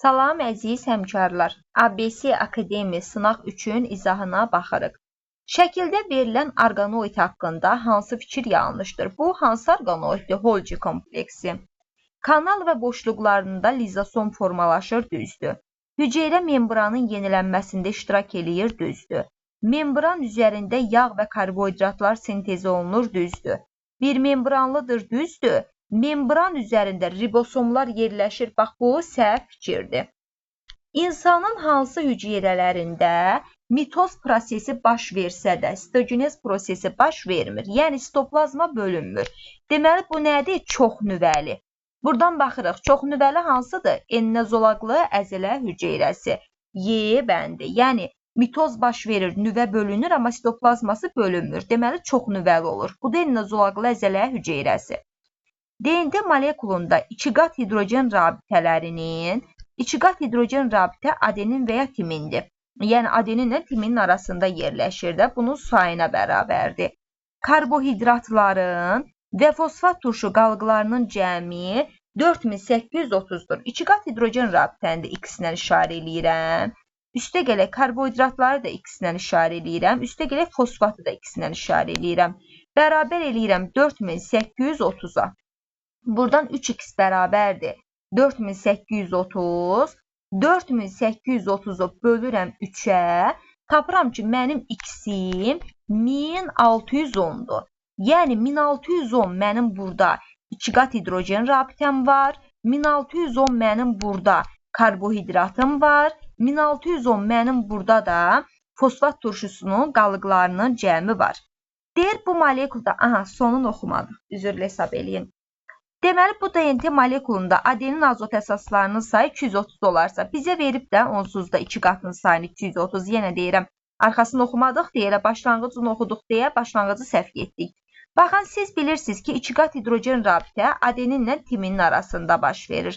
Salam əziz həmkarlar, ABC Akademi sınaq üçün izahına baxırıq. Şəkildə verilən orqanoid haqqında hansı fikir yanlışdır? Bu hansı orqanoiddir? Holci kompleksi. Kanal və boşluqlarında lizosom formalaşır, düzdür. Hüceyrə membranın yenilənməsində iştirak eləyir, düzdür. Membran üzərində yağ və karbohidratlar sintezi olunur, düzdür. Bir membranlıdır, düzdür. Membran üzərində ribosomlar yerləşir. Bax, bu səhv fikirdir. İnsanın hansı hüceyrələrində mitoz prosesi baş versə də, sitogenez prosesi baş vermir. Yəni, sitoplazma bölünmür. Deməli, bu nədir? Çox nüvəli. Buradan baxırıq. Çox nüvəli hansıdır? Enlinə zolaqlı əzələ hüceyrəsi. Y bəndi. Yəni, mitoz baş verir, nüvə bölünür, amma sitoplazması bölünmür. Deməli, çox nüvəli olur. Bu da enlinə zolaqlı əzələ hüceyrəsi. DNT molekulunda iki qat hidrogen rabitələrinin, iki qat hidrogen rabitə adenin və ya timindir. Yəni, adeninlə timinin arasında yerləşir də, bunun sayına bərabərdir. Karbohidratların və fosfat turşu qalıqlarının cəmi 4830-dur. İki qat hidrogen rabitəni də x-lə işarə eləyirəm. Üstə gələk karbohidratları da x-lə işarə eləyirəm. Üstə gələk fosfatı da x-lə işarə eləyirəm. Bərabər eləyirəm 4830-a. Buradan 3x bərabərdir 4830. 4830-u bölürəm 3-ə. Tapıram ki, mənim x-im 1610-dur. Yəni, 1610 mənim burada iki qat hidrogen rabitəm var. 1610 mənim burada karbohidratım var. 1610 mənim burada da fosfat turşusunun qalıqlarının cəmi var. Deyir, bu molekulda, aha, sonunu oxumadıq, üzrlə hesab eləyin. Deməli, bu DNT molekulunda adenin azot əsaslarının sayı 230 olarsa, bizə verib də onsuz da iki qatının sayını 230, yenə deyirəm, arxasını oxumadıq deyə, başlanğıcını oxuduq deyə başlanğıcı səhv getdik. Baxın, siz bilirsiniz ki, iki qat hidrogen rabitə adeninlə timinin arasında baş verir.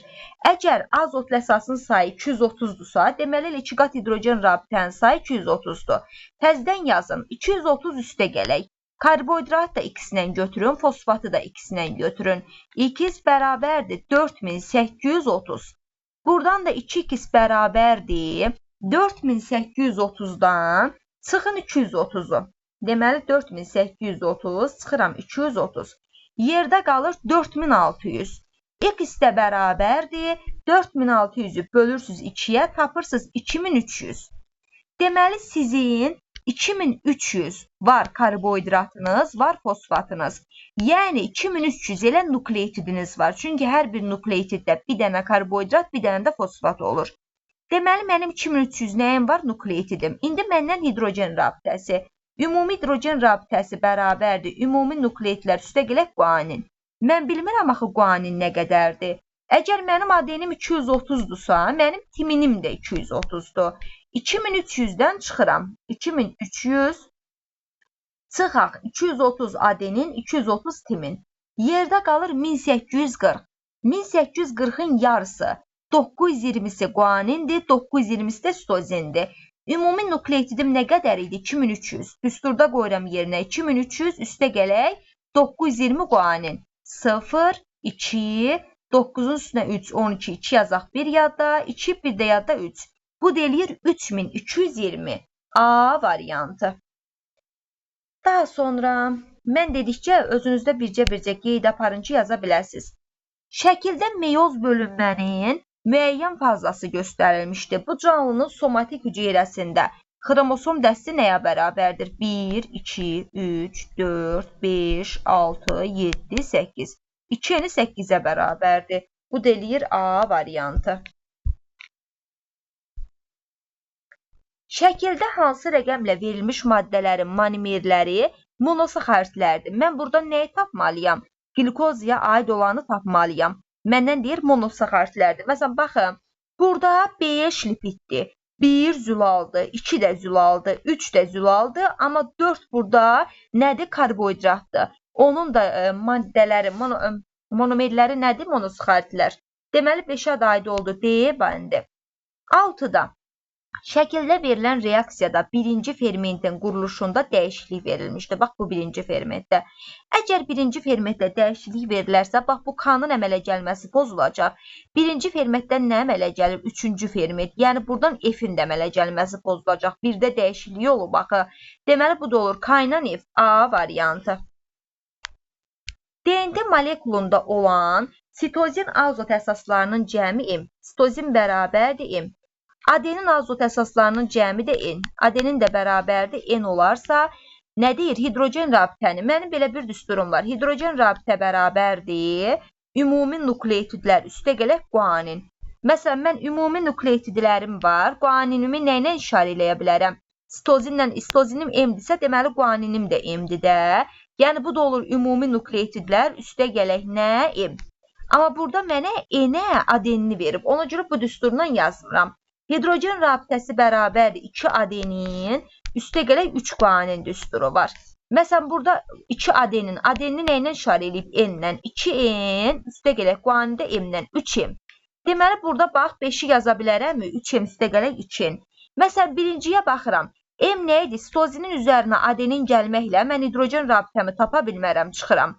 Əgər azotlu əsasın sayı 230-dursa, deməli, iki qat hidrogen rabitənin sayı 230-dur. Təzdən yazın, 230 üstə gələk. Karbohidrat da x-lə götürün, fosfatı da x-lə götürün. X bərabərdir 4830. Buradan da 2x bərabərdir 4830-dan çıxın 230-u. Deməli, 4830 çıxıram 230. Yerdə qalır 4600. X də bərabərdir 4600-ü bölürsünüz 2-yə, tapırsınız 2300. Deməli, sizin 2300 var karbohidratınız, var fosfatınız. Yəni 2300 elə nukleotidiniz var. Çünki hər bir nukleotiddə bir dənə karbohidrat, bir dənə də fosfat olur. Deməli, mənim 2300 nəyim var? Nukleotidim. İndi məndən hidrogen rabitəsi. Ümumi hidrogen rabitəsi bərabərdir. Ümumi nukleotidlər üstə gələk guanin. Mən bilmirəm axı guanin nə qədərdir. Əgər mənim adenim 230-dursa, mənim timinim də 230-dur. 2300-dən çıxıram. 2300 çıxaq 230 adenin, 230 timin. Yerdə qalır 1840. 1840-ın yarısı 920-si guanindir, 920-si də sitozindir. Ümumi nukleotidim nə qədər idi? 2300. Düsturda qoyuram yerinə 2300, üstə gələk 920 guanin. 0, 2, 9-un üstünə 3, 12, 2 yazaq bir yadda, 2, bir də yadda 3. Bu da eləyir 3220. A variantı. Daha sonra mən dedikcə özünüzdə bircə-bircə qeyd aparın ki, yaza biləsiniz. Şəkildə meyoz bölünmənin müəyyən fazası göstərilmişdir. Bu canlının somatik hüceyrəsində xromosom dəsti nəyə bərabərdir? 1, 2, 3, 4, 5, 6, 7, 8. 2 eni 8-ə bərabərdir. Bu da eləyir A variantı. Şəkildə hansı rəqəmlə verilmiş maddələrin monomerləri monosaxaridlərdir? Mən burada nəyi tapmalıyam? Qlikozaya aid olanı tapmalıyam. Məndən deyir monosaxaridlərdir. Məsələn, baxın, burada 5 lipiddir. 1 zülaldır, 2 də zülaldır, 3 də zülaldır, amma 4 burada nədir? Karbohidratdır. Onun da maddələri, monomerləri nədir? Monosaxaridlər. Deməli, 5-ə də aid oldu D bəndi. 6-da. Şəkildə verilən reaksiyada birinci fermentin quruluşunda dəyişiklik verilmişdir. Bax, bu birinci fermentdə. Əgər birinci fermentdə dəyişiklik verilərsə, bax, bu K-nın əmələ gəlməsi pozulacaq. Birinci fermentdən nə əmələ gəlir? Üçüncü ferment. Yəni, buradan F-in də əmələ gəlməsi pozulacaq. Birdə dəyişiklik olub, baxı. Deməli, bu da olur K ilə F. A variantı. DNT molekulunda olan sitozin azot əsaslarının cəmi M. Sitozin bərabərdir M. Adenin azot əsaslarının cəmi də N. Adenin də bərabərdir N olarsa, nə deyir? Hidrogen rabitəni. Mənim belə bir düsturum var. Hidrogen rabitə bərabərdir ümumi nukleotidlər üstə gələk guanin. Məsələn, mən ümumi nukleotidlərim var. Guaninimi nə ilə işarə eləyə bilərəm? Sitozinlə, sitozinim M-dirsə, deməli guaninim də M-dir də. Yəni, bu da olur ümumi nukleotidlər üstə gələk nə? M. Amma burada mənə N-ə adenini verib. Ona görə bu düsturla yazmıram. Hidrogen rabitəsi bərabərdir 2 adenin, üstə gələk 3 guanin düsturu var. Məsələn, burada 2 adenin, adenini nə ilə işarə eləyib? N-lə. 2N, üstə gələk guanin də M-lə, 3M. Deməli, burada bax, 5-i yaza bilərəmmi? 3M üstə gələk 2N. Məsələn, birinciyə baxıram. M nə idi? Sitozinin üzərinə adenin gəlməklə mən hidrogen rabitəmi tapa bilmərəm, çıxıram.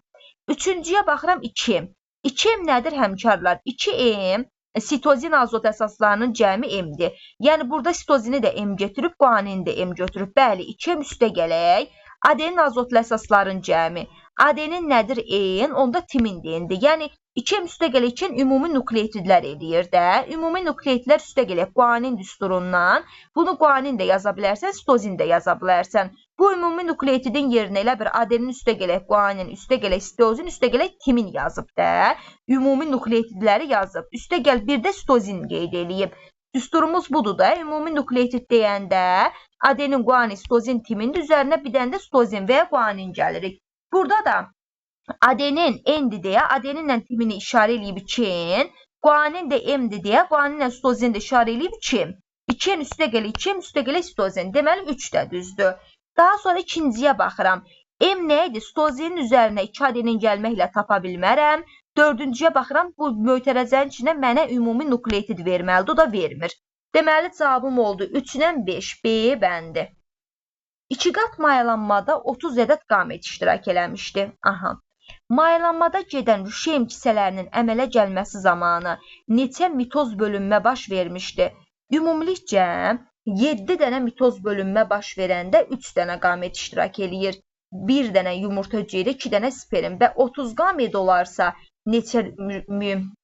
Üçüncüyə baxıram 2M. 2M nədir həmkarlar? 2M sitozin azot əsaslarının cəmi M-dir. Yəni, burada sitozini də M götürüb, guanini də M götürüb. Bəli, 2M üstə gələk. Adenin azotlu əsasların cəmi. Adenin nədir? N, onda timin də N-dir. Yəni, 2M üstə gələk 2N ümumi nukleotidlər eləyir də. Ümumi nukleotidlər üstə gələk guanin düsturundan. Bunu guanin də yaza bilərsən, sitozin də yaza bilərsən. Bu ümumi nukleotidin yerinə elə bir adenin üstə gələk guanin, üstə gələk sitozin, üstə gələk timin yazıb da. Ümumi nukleotidləri yazıb. Üstə gəl bir də sitozin qeyd eləyib. Düsturumuz budur da. Ümumi nukleotid deyəndə adenin, guanin, sitozin, timin üzərinə bir dənə də sitozin və ya guanin gəlirik. Burada da adenin N-dir deyə adeninlə timini işarə eləyib 2N, guanin də M-dir deyə guaninlə sitozin də işarə eləyib 2M. 2N üstə gələk 2M, üstə gələk sitozin. Deməli 3 də düzdür. Daha sonra ikinciyə baxıram. M nə idi? Sitozinin üzərinə 2 adenin gəlməklə tapa bilmərəm. Dördüncüyə baxıram, bu mötərəzənin içinə mənə ümumi nukleotid verməlidir, o da vermir. Deməli, cavabım oldu 3 ilə 5, B bəndi. İki qat mayalanmada 30 ədəd qamet iştirak eləmişdi. Aha. Mayalanmada gedən rüşeym kisələrinin əmələ gəlməsi zamanı neçə mitoz bölünmə baş vermişdi? Ümumilikcə 7 dənə mitoz bölünmə baş verəndə 3 dənə qamet iştirak eləyir. 1 dənə yumurta hüceyrə, 2 dənə sperm və 30 qamet olarsa neçə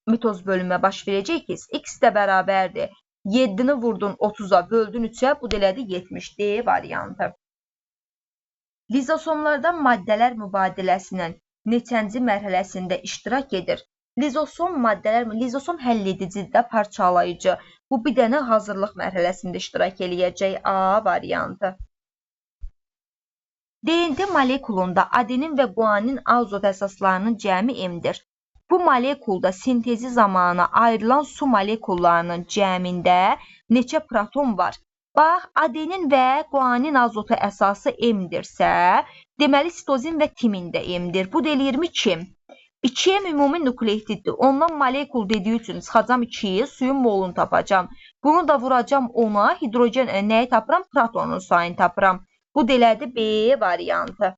mitoz bölünmə baş verəcək ki, X də bərabərdir. 7-ni vurdun 30-a, böldün 3-ə, bu da elədi 70. D variantı. Lizosomlarda maddələr mübadiləsinin neçənci mərhələsində iştirak edir? Lizosom maddələr, lizosom həll edicidir də, parçalayıcı. Bu bir dənə hazırlıq mərhələsində iştirak eləyəcək. A variantı. DNT molekulunda adenin və guanin azot əsaslarının cəmi M-dir. Bu molekulda sintezi zamanı ayrılan su molekullarının cəmində neçə proton var? Bax, adenin və guanin azotu əsası M-dirsə, deməli sitozin və timin də M-dir. Bu da eləyirmi 2M? 2M ümumi nukleotiddir. Ondan molekul dediyi üçün çıxacam 2-yi, suyun molunu tapacam. Bunu da vuracam 10-a, hidrogen nəyi tapıram? Protonun sayını tapıram. Bu da elədi B variantı.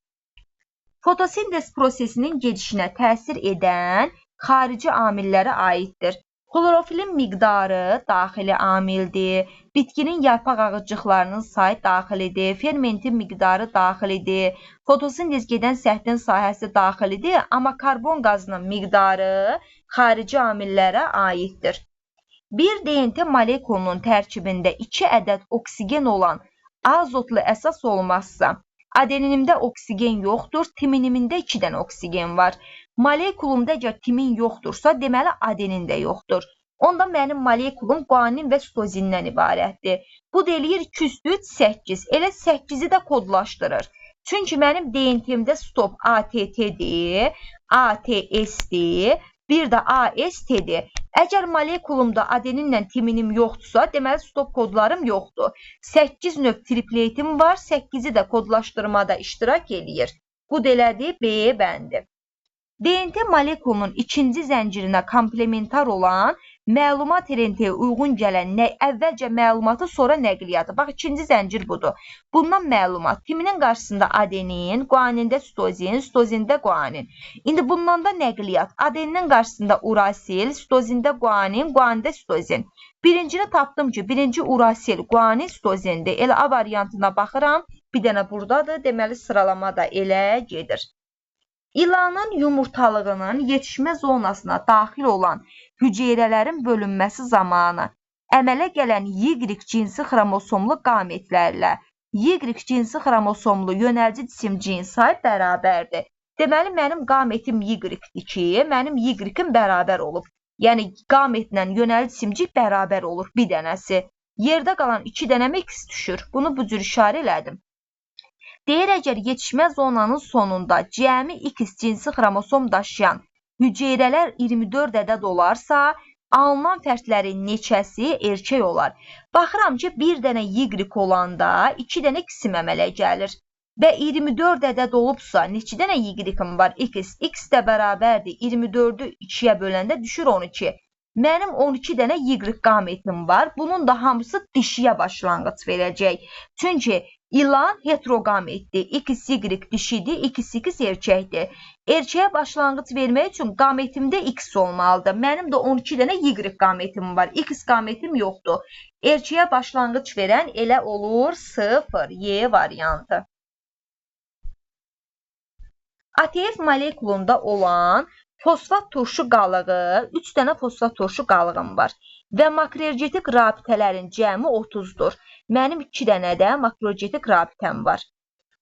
Fotosintez prosesinin gedişinə təsir edən xarici amillərə aiddir. Xlorofilin miqdarı daxili amildir, bitkinin yarpaq ağızcıqlarının sayı daxilidir, fermentin miqdarı daxilidir, fotosintez gedən səthin sahəsi daxilidir, amma karbon qazının miqdarı xarici amillərə aiddir. Bir DNT molekulunun tərkibində 2 ədəd oksigen olan azotlu əsas olmazsa, adeninimdə oksigen yoxdur, timinimində 2 dənə oksigen var. Molekulumda əgər timin yoxdursa, deməli adenin də yoxdur. Onda mənim molekulum guanin və sitozindən ibarətdir. Bu da eləyir 2 üstü 3, 8. Elə 8-i də kodlaşdırır. Çünki mənim DNT-mdə stop ATT-dir, ATS-dir, bir də AST-dir. Əgər molekulumda adeninlə timinim yoxdursa, deməli stop kodlarım yoxdur. 8 növ tripletim var, 8-i də kodlaşdırmada iştirak eləyir. Bu da elədir B bəndi. DNT molekulunun ikinci zəncirinə komplementar olan Məlumat RNT-yə uyğun gələn əvvəlcə məlumatı, sonra nəqliyyatı. Bax, ikinci zəncir budur. Bundan məlumat. Timinin qarşısında adenin, guanində sitozin, sitozində guanin. İndi bundan da nəqliyyat. Adeninin qarşısında urasil, sitozində guanin, guanində sitozin. Birincini tapdım ki, birinci urasil, guanin, sitozindir. Elə A variantına baxıram. Bir dənə buradadır. Deməli, sıralama da elə gedir. İlanın yumurtalığının yetişmə zonasına daxil olan hüceyrələrin bölünməsi zamanı əmələ gələn Y cinsi xromosomlu qametlərlə Y cinsi xromosomlu yönəlici cisimciyin sayı bərabərdir. Deməli, mənim qametim Y-dir ki, mənim Y-im bərabər olub. Yəni, qametlə yönəlici cisimcik bərabər olur bir dənəsi. Yerdə qalan 2 dənəmə X düşür. Bunu bu cür işarə elədim. Deyir, əgər yetişmə zonanın sonunda cəmi X cinsi xromosom daşıyan hüceyrələr 24 ədəd olarsa, alınan fərdlərin neçəsi erkək olar? Baxıram ki, bir dənə Y olanda 2 dənə X-im əmələ gəlir. Və 24 ədəd olubsa, neçə dənə Y-im var? X. X də bərabərdir. 24-ü 2-yə böləndə düşür 12. Mənim 12 dənə Y qametim var. Bunun da hamısı dişiyə başlanğıc verəcək. Çünki ilan heteroqametdir. XY dişidir, XX erkəkdir. Erkəyə başlanğıc vermək üçün qametimdə X olmalıdır. Mənim də 12 dənə Y qametim var. X qametim yoxdur. Erkəyə başlanğıc verən elə olur 0, Y variantı. ATF molekulunda olan fosfat turşu qalığı, 3 dənə fosfat turşu qalığım var və makroergetik rabitələrin cəmi 30-dur. Mənim 2 dənə də makroergetik rabitəm var.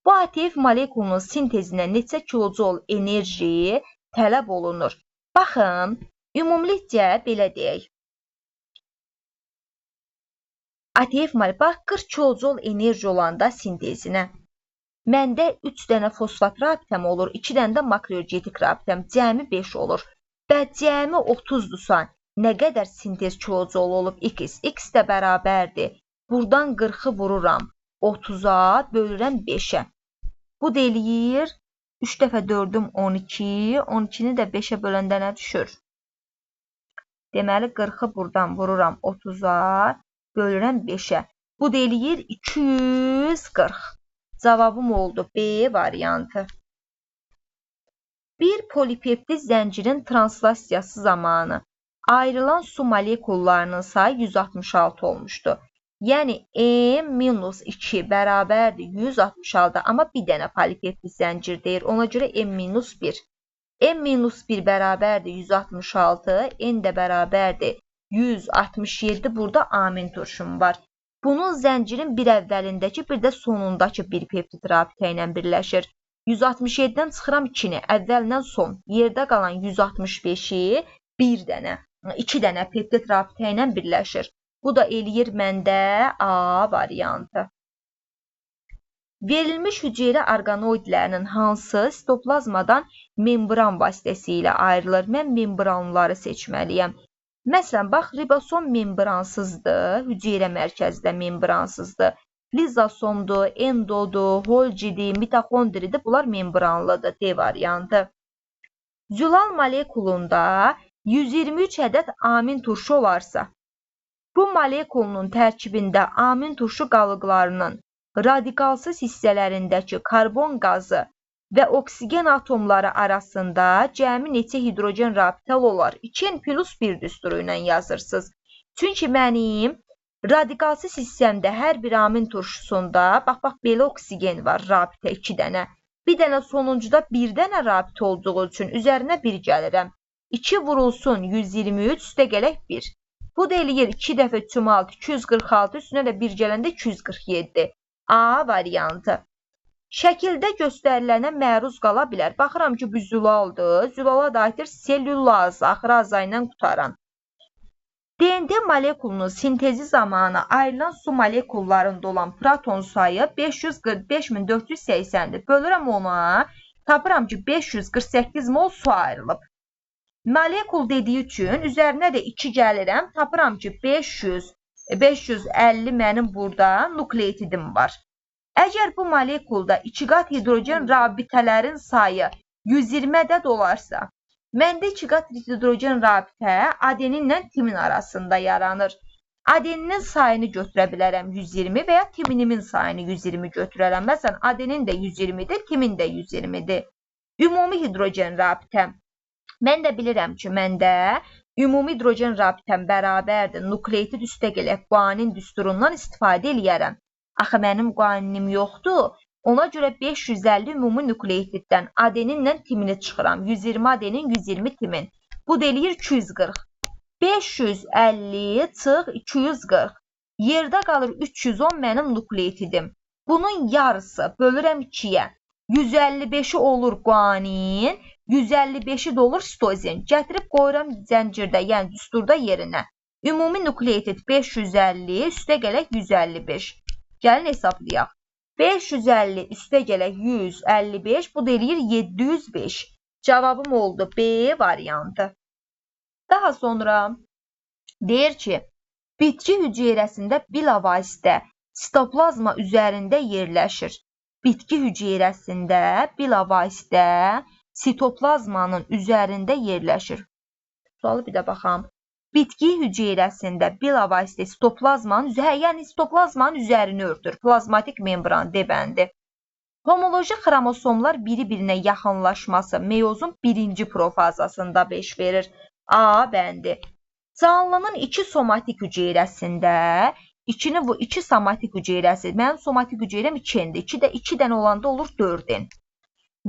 Bu ATF molekulunun sintezinə neçə kilojol enerji tələb olunur? Baxın, ümumilikcə belə deyək. ATF molekulu, bax, 40 kilojol enerji olanda sintezinə. Məndə 3 dənə fosfat rabitəm olur, 2 dənə də makroergetik rabitəm, cəmi 5 olur. Və cəmi 30-dursa, nə qədər sintez kilojol olub? X. X də bərabərdir. Buradan 40-ı vururam 30-a, bölürəm 5-ə. Bu da eləyir 3 dəfə 4-üm 12, 12-ni də 5-ə böləndə nə düşür? Deməli, 40-ı buradan vururam 30-a, bölürəm 5-ə. Bu da eləyir 240. Cavabım oldu B variantı. Bir polipeptid zəncirin translasiyası zamanı ayrılan su molekullarının sayı 166 olmuşdu. Yəni M-2 bərabərdir 166, amma bir dənə polipeptid zəncir deyir. Ona görə M-1. M-1 bərabərdir 166, N də bərabərdir 167. Burada amin turşum var. Bunun zəncirin bir əvvəlindəki, bir də sonundakı bir peptid rabitə ilə birləşir. 167-dən çıxıram 2-ni, əvvəllə son. Yerdə qalan 165-i bir dənə, 2 dənə peptid rabitə ilə birləşir. Bu da eləyir məndə A variantı. Verilmiş hüceyrə orqanoidlərinin hansı sitoplazmadan membran vasitəsilə ayrılır? Mən membranları seçməliyəm. Məsələn, bax, ribosom membransızdır, hüceyrə mərkəzi də membransızdır. Lizosomdur, endodur, holcidir, mitoxondridir, bunlar membranlıdır, D variantı. Zülal molekulunda 123 ədəd amin turşu olarsa, bu molekulunun tərkibində amin turşu qalıqlarının radikalsız hissələrindəki karbon qazı və oksigen atomları arasında cəmi neçə hidrogen rabitəli olar? 2N plus 1 düsturu ilə yazırsınız. Çünki mənim radikalsız hissəmdə hər bir amin turşusunda, bax, belə oksigen var, rabitə 2 dənə. Bir dənə sonuncuda bir dənə rabitə olduğu üçün üzərinə 1 gəlirəm. 2 vurulsun 123, üstə gələk 1. Bu da eləyir 2 dəfə 3 6, 246, üstünə də 1 gələndə 247. A variantı. Şəkildə göstərilənə məruz qala bilər. Baxıram ki, bu zülaldır. Zülala da aiddir selülaz, axırı aza ilə qutaran. DNT molekulunun sintezi zamanı ayrılan su molekullarında olan proton sayı 5480-dir. Bölürəm ona, tapıram ki, 548 mol su ayrılıb. Molekul dediyi üçün üzərinə də 2 gəlirəm. Tapıram ki, 550 mənim burada nukleotidim var. Əgər bu molekulda 2 qat hidrogen rabitələrin sayı 120 ədəd olarsa, Məndə 2 qat hidrogen rabitə adeninlə timin arasında yaranır. Adeninin sayını götürə bilərəm 120 və ya timinimin sayını 120 götürərəm. Məsələn, adenin də 120-dir, timin də 120-dir. Ümumi hidrogen rabitəm. Mən də bilirəm ki, məndə ümumi hidrogen rabitəm bərabərdir. Nukleotid üstə gələk guanin düsturundan istifadə eləyərəm. Axı mənim guaninim yoxdur. Ona görə 550 ümumi nukleotiddən adeninlə timini çıxıram. 120 adenin, 120 timin. Bu da eləyir 240. 550 çıx 240. Yerdə qalır 310 mənim nukleotidim. Bunun yarısı bölürəm 2-yə. 155-i olur guanin, 155-i də olur sitozin. Gətirib qoyuram zəncirdə, yəni düsturda yerinə. Ümumi nukleotid 550, üstə gələk 155. Gəlin hesablayaq. 550 üstə gələk 155, bu da eləyir 705. Cavabım oldu B variantı. Daha sonra deyir ki, bitki hüceyrəsində bilavasitə sitoplazma üzərində yerləşir. Bitki hüceyrəsində bilavasitə sitoplazmanın üzərində yerləşir. Sualı bir də baxam. Bitki hüceyrəsində bilavasitə sitoplazmanın, yəni sitoplazmanın üzərini örtür. Plazmatik membran D bəndi. Homoloji xromosomlar biri-birinə yaxınlaşması meyozun birinci profazasında beş verir. A bəndi. Canlının iki somatik hüceyrəsində, ikini bu iki somatik hüceyrəsi, mənim somatik hüceyrəm 2N-dir. 2 də 2 dənə olanda olur 4N.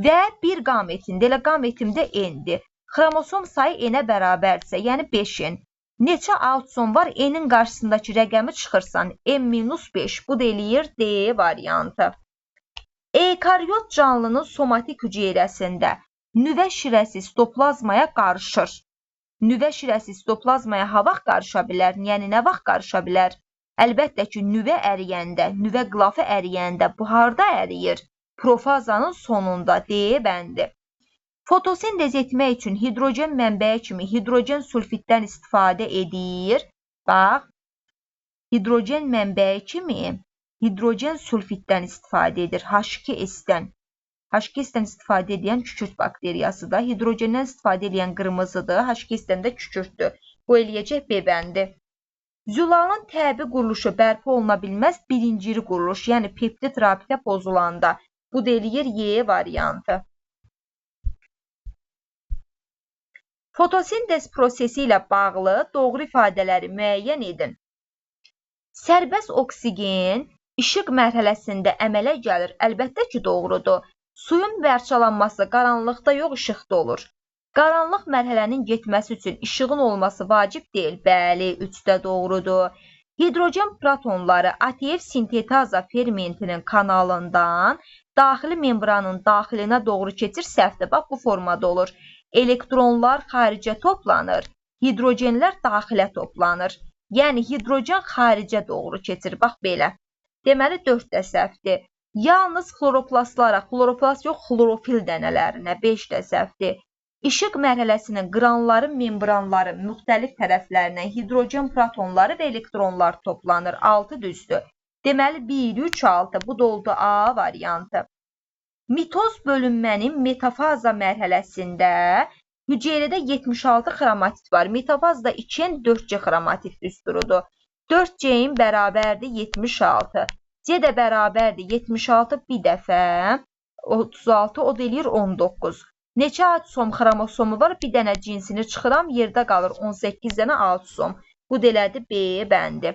Və bir qametində, elə qametimdə N-dir. Xromosom sayı N-ə bərabərdirsə, yəni 5N. Neçə autosom var? N-in qarşısındakı rəqəmi çıxırsan. N-5. Bu da eləyir D variantı. Eukaryot canlının somatik hüceyrəsində nüvə şirəsi sitoplazmaya qarışır. Nüvə şirəsi sitoplazmaya ha vaxt qarışa bilər? Yəni nə vaxt qarışa bilər? Əlbəttə ki, nüvə əriyəndə, nüvə qilafı əriyəndə bu harda əriyir? Profazanın sonunda D bəndi. Fotosintez etmək üçün hidrogen mənbəyi kimi hidrogen sulfiddən istifadə edir. Bax, hidrogen mənbəyi kimi hidrogen sulfiddən istifadə edir. H2S-dən. H2S-dən istifadə edən kükürt bakteriyası da, hidrogenden istifadə edən qırmızıdır, H2S-dən də kükürtdür. Bu eləyəcək B bəndi. Zülalın təbi quruluşu bərpa oluna bilməz birincili quruluş, yəni peptid rabitə pozulanda. Bu da eləyir Y variantı. Fotosintez prosesi ilə bağlı doğru ifadələri müəyyən edin. Sərbəst oksigen işıq mərhələsində əmələ gəlir. Əlbəttə ki, doğrudur. Suyun parçalanması qaranlıqda yox, işıqda olur. Qaranlıq mərhələnin getməsi üçün işığın olması vacib deyil. Bəli, 3 də doğrudur. Hidrogen protonları ATF sintetaza fermentinin kanalından daxili membranın daxilinə doğru keçir, səhvdir. Bax, bu formada olur. Elektronlar xaricə toplanır, hidrogenlər daxilə toplanır. Yəni, hidrogen xaricə doğru keçir. Bax, belə. Deməli, 4 də səhvdir. Yalnız xloroplastlara, xloroplast yox, xlorofil dənələrinə 5 də səhvdir. İşıq mərhələsinin qranların membranları müxtəlif tərəflərindən hidrogen protonları və elektronlar toplanır. 6 düzdür. Deməli, 1, 3, 6. Bu da oldu A variantı. Mitoz bölünmənin metafaza mərhələsində hüceyrədə 76 xromatit var. Metafazda 2N 4C xromatit düsturudur. 4C-in bərabərdir 76. C də bərabərdir 76 bir dəfə 36, o da eləyir 19. Neçə autosom xromosomu var? Bir dənə cinsini çıxıram, yerdə qalır 18 dənə autosom. Bu da elədir B bəndi.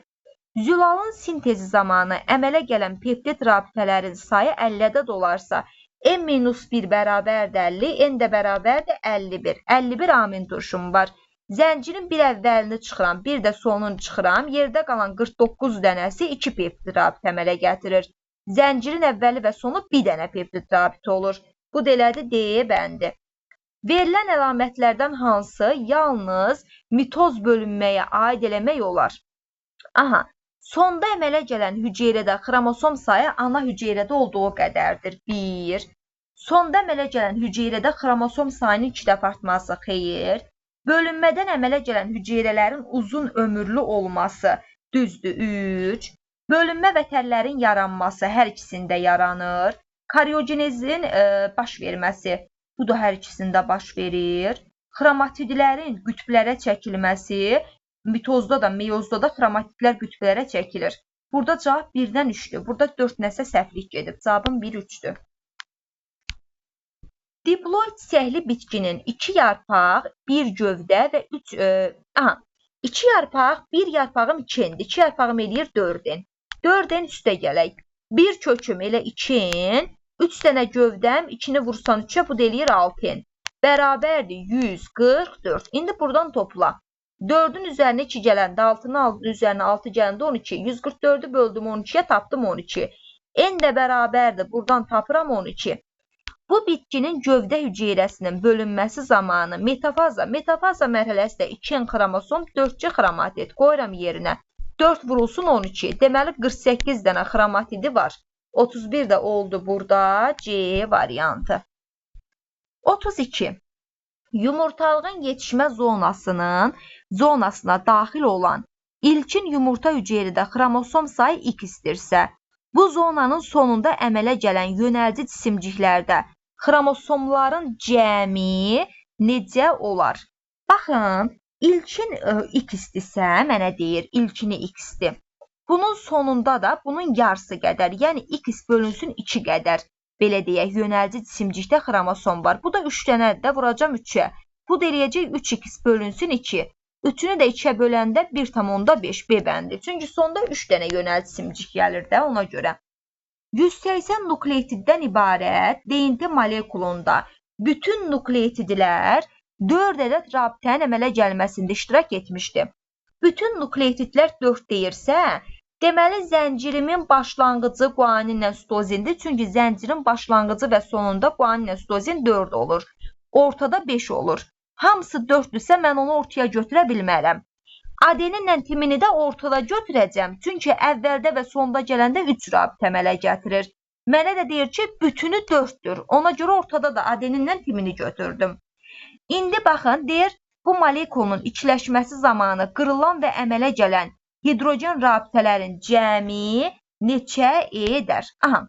Zülalın sintezi zamanı əmələ gələn peptid rabitələrin sayı 50 ədəd olarsa, N-1 bərabərdir 50, N də bərabərdir 51. 51 amin turşum var. Zəncirin bir əvvəlini çıxıram, bir də sonunu çıxıram. Yerdə qalan 49 dənəsi 2 peptid rabitə əmələ gətirir. Zəncirin əvvəli və sonu bir dənə peptid rabitə olur. Bu da elədir D bəndi. Verilən əlamətlərdən hansı yalnız mitoz bölünməyə aid eləmək olar? Aha, sonda əmələ gələn hüceyrədə xromosom sayı ana hüceyrədə olduğu qədərdir. 1. Sonda əmələ gələn hüceyrədə xromosom sayının 2 dəfə artması xeyir. Bölünmədən əmələ gələn hüceyrələrin uzun ömürlü olması düzdür. 3. Bölünmə və təllərin yaranması hər ikisində yaranır. Karyogenezin baş verməsi, bu da hər ikisində baş verir. Xromatidlərin qütblərə çəkilməsi, mitozda da, meyozda da xromatidlər qütblərə çəkilir. Burada cavab 1-dən 3-dür. Burada 4 nəsə səhvlik gedib. Cavabım 1-3-dür. Diploid çiçəkli bitkinin 2 yarpaq, 1 gövdə və 3... 2 yarpaq, 1 yarpağım 2-dir. 2 yarpağım eləyir 4-n. 4-n üstə gələk. 1 köküm elə 2-n. 3 dənə gövdəm, 2-ni vursan 3-ə, bu da eləyir 6-n. Bərabərdir 144. İndi buradan topla. 4-ün üzərinə 2 gələndə, 6-nın üzərinə 6 gələndə 12. 144-ü böldüm 12-yə, tapdım 12. N də bərabərdir. Buradan tapıram 12. Bu bitkinin gövdə hüceyrəsinin bölünməsi zamanı metafaza mərhələsi də 2N xromosom, 4C xromatid. Qoyuram yerinə. 4 vurulsun 12. Deməli 48 dənə xromatidi var. 31 də oldu burada C variantı. 32. Yumurtalığın yetişmə zonasına daxil olan ilkin yumurta hüceyrədə xromosom sayı X-dirsə, bu zonanın sonunda əmələ gələn yönəlci cisimciklərdə xromosomların cəmi necə olar? Baxın, ilkin X-dirsə, mənə deyir, ilkini X-dir. Bunun sonunda da bunun yarısı qədər, yəni X bölünsün 2 qədər. Belə deyək, yönəlci cisimcikdə xromosom var. Bu da 3 dənədir də, vuracam 3-ə. Bu da eləyəcək 3x bölünsün 2. 3-ünü də 2-yə böləndə 1,5 B bəndi. Çünki sonda 3 dənə yönəlci cisimcik gəlir də ona görə. 180 nukleotiddən ibarət DNT molekulunda bütün nukleotidlər 4 ədəd rabitənin əmələ gəlməsində iştirak etmişdi. Bütün nukleotidlər 4 deyirsə, deməli, zəncirimin başlanğıcı guaninlə sitozindir. Çünki zəncirin başlanğıcı və sonunda guaninlə sitozin 4 olur. Ortada 5 olur. Hamısı 4-dürsə, mən onu ortaya götürə bilmərəm. Adeninlə timini də ortada götürəcəm. Çünki əvvəldə və sonda gələndə 3 rabitə əmələ gətirir. Mənə də deyir ki, bütünü 4-dür. Ona görə ortada da adeninlə timini götürdüm. İndi baxın, deyir, bu molekulun ikiləşməsi zamanı qırılan və əmələ gələn hidrogen rabitələrin cəmi neçə edər? Aha,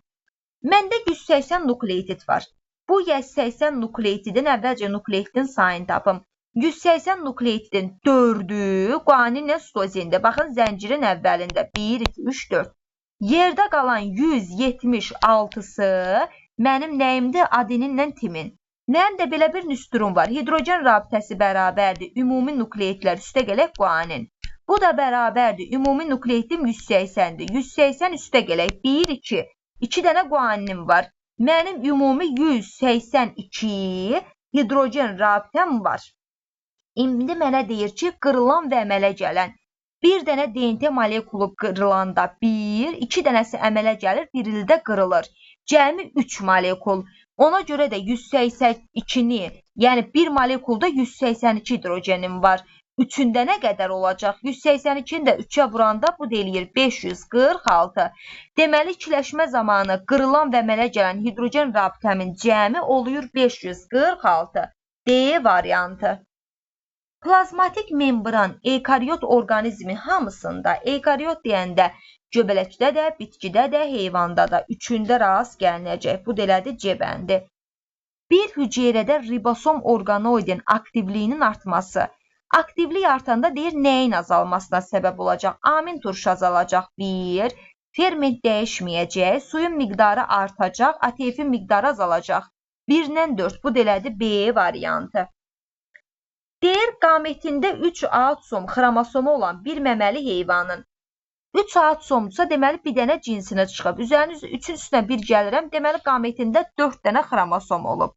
məndə 180 nukleotid var. Bu 180 nukleotidin, əvvəlcə nukleotidin sayını tapım. 180 nukleotidin 4-ü guaninlə sitozindir. Baxın, zəncirin əvvəlində 1, 2, 3, 4. Yerdə qalan 176-sı mənim nəyimdir? Adeninlə timin. Mənim də belə bir nüsturum var. Hidrogen rabitəsi bərabərdir. Ümumi nukleotidlər üstə gələk guanin. Bu da bərabərdir. Ümumi nukleotidim 180-dir. 180 üstə gələk. 1, 2. 2 dənə guaninim var. Mənim ümumi 182 hidrogen rabitəm var. İndi mənə deyir ki, qırılan və əmələ gələn. Bir dənə DNT molekulu qırılanda 1, 2 dənəsi əmələ gəlir, birili də qırılır. Cəmi 3 molekul. Ona görə də 182-ni, yəni bir molekulda 182 hidrogenim var. 3-ündə nə qədər olacaq? 182-ni də 3-ə vuranda bu da eləyir 546. Deməli, ikiləşmə zamanı qırılan və əmələ gələn hidrogen rabitəmin cəmi oluyor 546. D variantı. Plazmatik membran eukaryot orqanizmi hamısında, eukaryot deyəndə göbələkdə də, bitkidə də, heyvanda da üçündə rast gəlinəcək. Bu da elədir C bəndi. Bir hüceyrədə ribosom orqanoidin aktivliyinin artması. Aktivlik artanda deyir nəyin azalmasına səbəb olacaq? Amin turşu azalacaq 1, ferment dəyişməyəcək, suyun miqdarı artacaq, ATF-in miqdarı azalacaq. 1-dən 4, bu da elədir B variantı. Deyir, qametində 3 autosom xromosomu olan bir məməli heyvanın 3 autosomdursa, deməli bir dənə cinsinə çıxıb. Üzərinin 3-ün üstünə 1 gəlirəm, deməli qametində 4 dənə xromosom olub.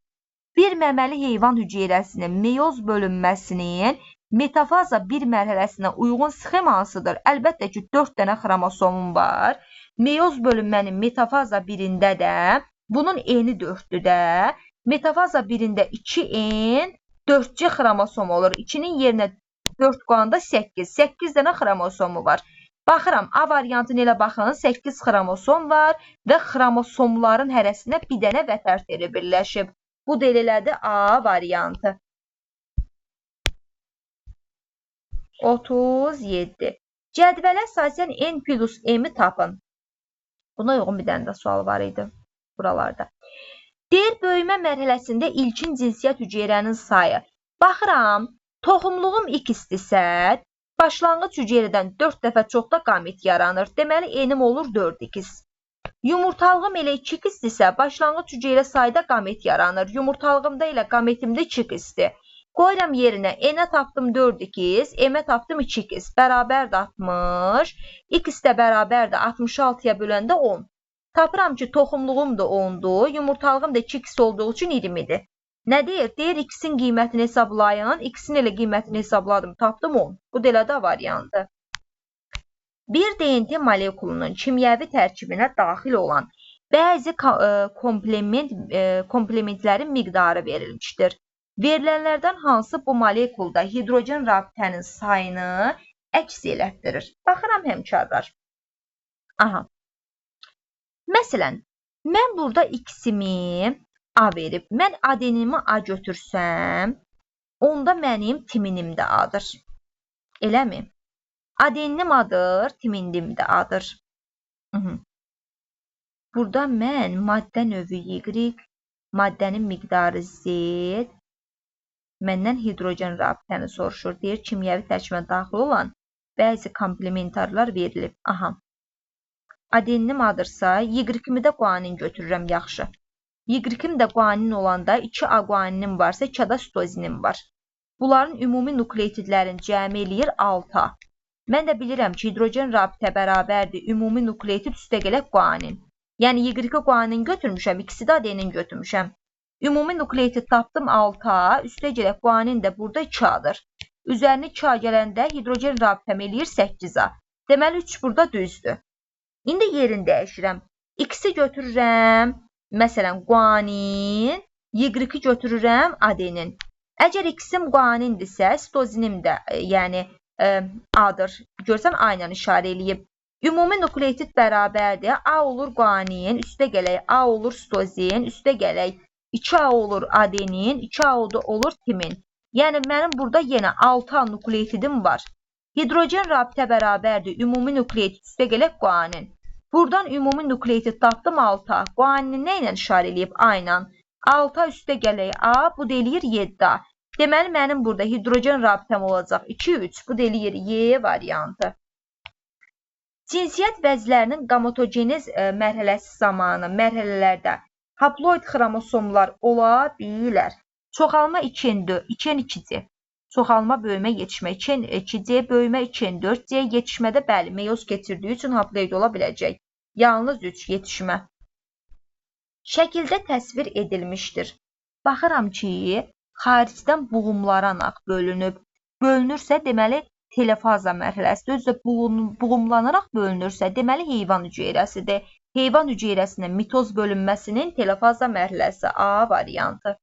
Bir məməli heyvan hüceyrəsinin meyoz bölünməsinin metafaza 1 mərhələsinə uyğun sxem hansıdır? Əlbəttə ki, 4 dənə xromosomum var. Meyoz bölünmənin metafaza 1-ində də bunun eni 4-dür də. Metafaza 1-ində 2N, 4C xromosom olur. 2-nin yerinə 4 qoyanda 8. 8 dənə xromosomu var. Baxıram, A variantını elə baxın, 8 xromosom var və xromosomların hərəsinə bir dənə vətər teli birləşib. Bu da elə elədi A variantı. 37. Cədvələ əsasən N plus M-i tapın. Buna uyğun bir dənə də sual var idi buralarda. Deyir, böyümə mərhələsində ilkin cinsiyyət hüceyrənin sayı. Baxıram, toxumluğum X-dirsə, başlanğıc hüceyrədən 4 dəfə çox da qamet yaranır. Deməli, enim olur 4x. Yumurtalığım elə 2x-dirsə, başlanğıc hüceyrə sayda qamet yaranır. Yumurtalığımda elə qametimdə 2x-dir. Qoyuram yerinə, n-ə tapdım 4x, m-ə tapdım 2x. Bərabərdir 60, x də bərabərdir 66-ya böləndə 10. Tapıram ki, toxumluğum da 10-dur, yumurtalığım da 2x olduğu üçün 20-dir. Nə deyir? Deyir, x-in qiymətini hesablayın. X-in elə qiymətini hesabladım, tapdım 10. Bu da elə də variantı. Bir DNT molekulunun kimyəvi tərkibinə daxil olan bəzi komplementlərin miqdarı verilmişdir. Verilənlərdən hansı bu molekulda hidrogen rabitənin sayını əks elətdirir? Baxıram həmkarlar. Aha. Məsələn, mən burada x-imi A verib, mən adenimi A götürsəm, onda mənim timinim də A-dır. Eləmi? Adeninim A-dır, timinim də A-dır. Burada mən maddə növü Y, maddənin miqdarı Z, məndən hidrogen rabitəni soruşur. Deyir, kimyəvi tərkibə daxil olan bəzi komplementarlar verilib. Aha. Adeninim A-dırsa, Y-imi də guanin götürürəm, yaxşı. Y-im də guanin olanda 2A guaninim varsa, 2A da sitozinim var. Bunların ümumi nukleotidlərin cəmi eləyir 6A. Mən də bilirəm ki, hidrogen rabitə bərabərdir ümumi nukleotid üstəgələk guanin. Yəni, Y-i guanin götürmüşəm, ikisi də adenin götürmüşəm. Ümumi nukleotid tapdım 6A, üstəgələk guanin də burada 2A-dır. Üzərinə 2A gələndə hidrogen rabitəm eləyir 8A. Deməli, 3 burada düzdür. İndi yerini dəyişirəm. X-i götürürəm, məsələn, guanin, Y-i götürürəm, adenin. Əgər X-im guanindirsə, sitozinim də, yəni A-dır. Görsən, A ilə işarə eləyib. Ümumi nukleotid bərabərdir. A olur guanin, üstə gələk A olur sitozin, üstə gələk 2A olur adenin, 2A olur timin. Yəni, mənim burada yenə 6A nukleotidim var. Hidrogen rabitə bərabərdir. Ümumi nukleotid üstə gələk guanin. Buradan ümumi nukleotid tapdım 6A. Guanini nə ilə işarə eləyib? A ilə. 6A üstə gələk A, bu da eləyir 7A. Deməli, mənim burada hidrogen rabitəm olacaq 2, 3. Bu da eləyir Y variantı. Cinsiyyət vəzlərinin qamatogenez mərhələsi zamanı mərhələlərdə haploid xromosomlar ola bilər. Çoxalma 2N4, 2N2C. Çoxalma, böyümə, yetişmə 2N2C, böyümə 2N4C, yetişmədə bəli, meyoz keçirdiyi üçün haploid ola biləcək. Yalnız 3 yetişmə. Şəkildə təsvir edilmişdir. Baxıram ki, xaricdən buğumlanaraq bölünüb. Bölünürsə, deməli, telefaza mərhələsidir. Özü də buğumlanaraq bölünürsə, deməli, heyvan hüceyrəsidir. Heyvan hüceyrəsinin mitoz bölünməsinin telefaza mərhələsi A variantı.